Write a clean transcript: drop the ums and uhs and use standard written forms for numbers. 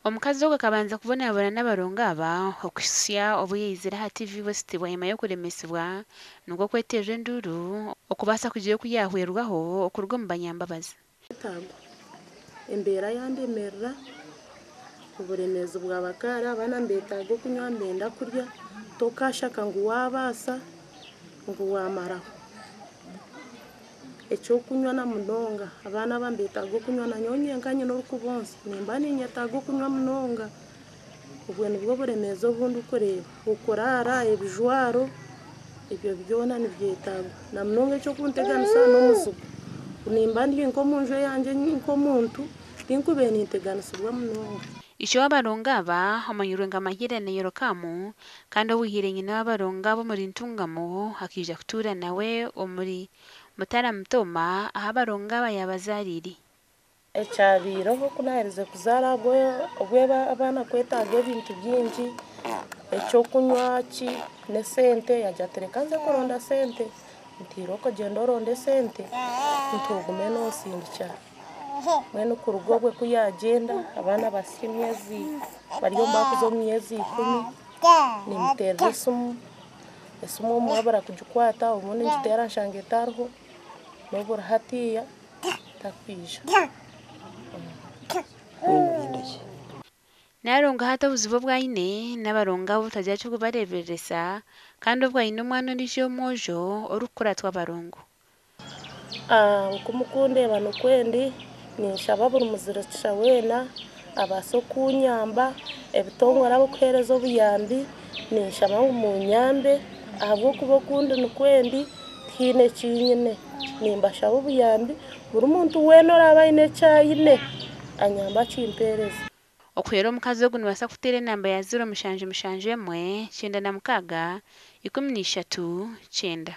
Omukazi ogu akabanza kubonabona n'abarongo aba okuhitsya obu yaizire aha TV West bwanyima y'okuremesibwa nikwo kweterera enduuru okubaasa kugira oku yaahwerwaho okuruga omu banyambabazi. Etaago embeera yandemerera, oburemeezi bwaba kare abaana nibetaaga okunywa nibenda kurya, tokaashaka ngu waabaasa ngu waamaraho. Eky'okunywa na munonga abaana aba nibetaaga okunywa nanyowe nyenka nyine orikubonsa nimba ninyetaaga okunywa munonga. Obwo nibwo buremeezi obu ndikureeba. Okuraara, ebijwaro ebyo byona nibyetaagwa. Na munonga eky'okunteganisa n'omuzigu. Nimba ndi nk'omu nju eyangye nk'omuntu tinkubaire ninteganisibwa munonga. Ishe w'abarongo aba omanyirwe nka Mahirene Yorokamu kandi owihire nyina w'abarongo aba omuri Ntungamo akaija kutuura nawe omuri Mutara Mutoma ahu abarongo aba yaabazaariire. Ekyabaireho ku naaherize kuzaara obwe abaana kwetaaga ebintu bingi, ekyokunywa ki n'esente yaagira ati reka nze kuronda sente, nti irooko gyenda oronde esente nti ogume noosindikira. Mbwenu kuruga obwe ku yaagyenda abaana bahitsya emyezi bari omu baakuza omu myezi 10, nimuteerera esimu, esimu obumwe abura kugikwata obundi ngiteera nshanga etariho, n'oburi hatiiya takwija. Nalongo hati obuzibu obu aine n'abarongo abo obutagira ky'okubareebereresa kandi obwo aine omwana ondiijo omwojo orikukuratwa abarongo. Oku mukundeeba nikwo ndi, ninshaba buri muzirikisa weena abaase okunyamba, ebitongore ab'okuheereza obuyambi ninshaba ngu munyambe ahabw'okuba okundi nikwo ndi tihaine eki nyine. Nimbashaba obuyambi buri muntu weena oraaba aine eki aine anyambe akimpeereze. Okuhwera omukazi ogu nibaasa kuteera enamba ya 0771 96 13 9.